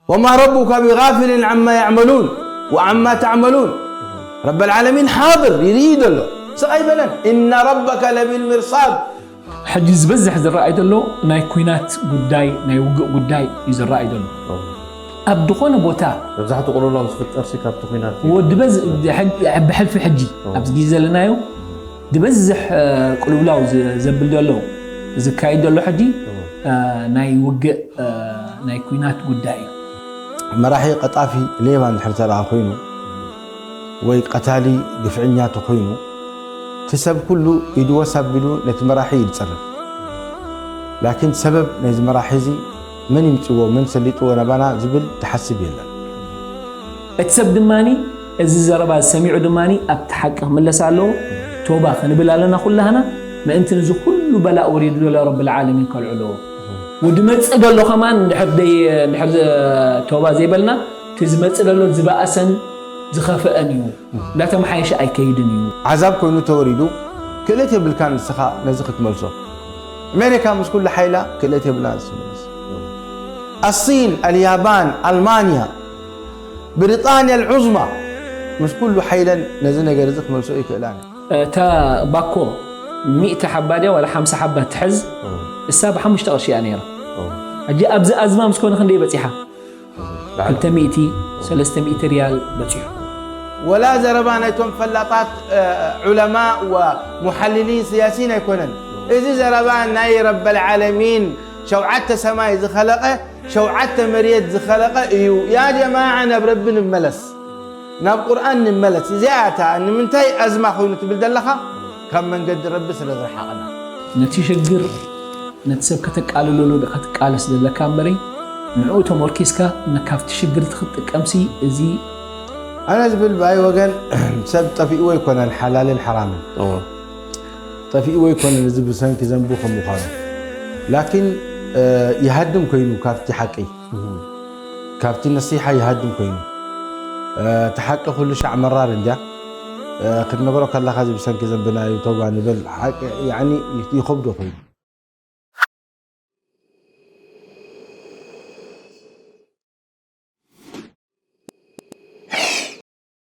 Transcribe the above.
وما ربك بغافل عما يعملون وعما تعملون. ረበል ዓለሚን ሓድር፣ ይርኢ ዘሎ፣ ስቕ ኣይበለን። إن ربك لبالمرصاد። ሕጂ ዝበዝሕ ዝረኣይ ዘሎ ናይ ኲናት ጉዳይ፣ ናይ ውግእ ጉዳይ እዩ ዝረኣይ ዘሎ። ኣብ ዝኾነ ቦታ መብዛሕትኡ ቅልውላው ዝፍጠር ሲ ካብቲ ኲናት እዩ። ወዲ በዝ-፣ ሕግ-፣ ብሕልፊ ሕጂ ኣብዚ ግዜ ዘለናዮ ዝበዝሕ፣ እ፣ ቅልውላው ዝ-፣ ዘብል ዘሎ፣ ዝካየድ ዘሎ ሕጂ፣ እ፣ ናይ ውግእ፣ እ፣ ናይ ኲናት ጉዳይ እዩ። መራሒ ቀጣፊ ሌባ እንድሕር ተደኣ ኮይኑ፣ ወይ ቀታሊ ግፍዕኛ ተኾይኑ፣ እቲ ሰብ ኩሉ ኢዱ ወስ ኣቢሉ ነቲ መራሒ እዩ ዝጸርፍ። ላኪን ሰበብ ናይዚ መራሒ እዚ መን ይምጽዎ፣ መን ሰሊጥዎ ናባና ዝብል ዝሓስብ የለን። እቲ ሰብ ድማኒ እዚ ዘረባ ሰሚዑ ድማኒ ኣብቲ ሓቂ ክምለስ ኣለዎ። ቶባ ክንብል ኣለና ኩላህና፣ ምእንቲ ንዚ ኩሉ በላእ ወሪዱ ዘሎ ረብል ዓለሚን ከልዕሎ። ወዲ መጽእ ዘሎ ከማን እንድሕር ደይ-፣ እንድሕር ቶባ ዘይበልና፣ እቲ ዝመጽእ ዘሎ ዝበኣሰን ዝኸፍአን እዩ። እንዳተመሓየሸ ኣይከይድን እዩ። ዓዛብ ኮይኑ ተወሪዱ፣ ክእለት የብልካን ንስኻ ነዚ ክትመልሶ። ኣሜሪካ ምስ ኩሉ ሓይላ ክእለት የብላን ዝመልስ። ኣሲን፣ ኣልያባን፣ ኣልማንያ፣ ብሪጣንያ ኣልዑዝማ ምስ ኩሉ ሓይለን ነዚ ነገር እዚ ክመልሶ ይክእላን። እታ ባኮ ሚእቲ ሓባ ድያ ዋላ ሓምሳ ሓባ ትሕዝ? እሳ ብሓሙሽተ ቅርሺ እያ ነይራ። ሕጂ ኣብዚ ኣዝማ ምስ ኮነ ክንደይ በጺሓ? ክልተ ሚእቲ፣ ሰለስተ ሚእቲ ሪያል በጺሑ። ወላ ዘረባ ናይቶም ፈላጣት፣ እ፣ ዑለማ ወሙሓልሊን ስያሲን ኣይኮነን። እዚ ዘረባ ናይ ረበል ዓለሚን፣ ሸውዓተ ሰማይ ዝኸለቐ፣ ሸውዓተ መሬት ዝኸለቐ እዩ። ያ ጀማዓ፣ ናብ ረቢ ንመለስ፣ ናብ ቁርኣን ንመለስ። እዚኣ እታ ንምንታይ ኣዝማ ኮይኑ ትብል ዘለኻ፣ ካብ መንገዲ ረቢ ስለ ዝረሓቕና። ነቲ ሽግር ነቲ ሰብ ከተቃልለሉ ዶ ክትቃለስ ዘለካ እምበሪ፣ ንዕኡ ተመርኪስካ ን-፣ ካብቲ ሽግር እቲ ክትጥቀምሲ፣ እዚ ኣነ ዝብል ብኣይ ወገን ሰብ ጠፊእዎ ኣይኮነን ሓላልን ሓራምን። እዎ። ጠፊእዎ ኣይኮነን እዚ ብሰንኪ ዘንቡ ከም ምዃኑ። ላኪን፣ እ፣ ይሃድም ኮይኑ ካብቲ ሓቂ። እህ። ካብቲ ነሲሓ ይሃድም ኮይኑ። እ፣ እቲ ሓቂ ኩሉ ሻዕ መራር እንድያ። እ፣ ክትነግሮ ከለኻ እዚ ብሰንኪ ዘንብና እዩ፣ ተውባ ንበል። ሓቂ፣ ያዕኒ፣ ይኸብዶ ኮይኑ።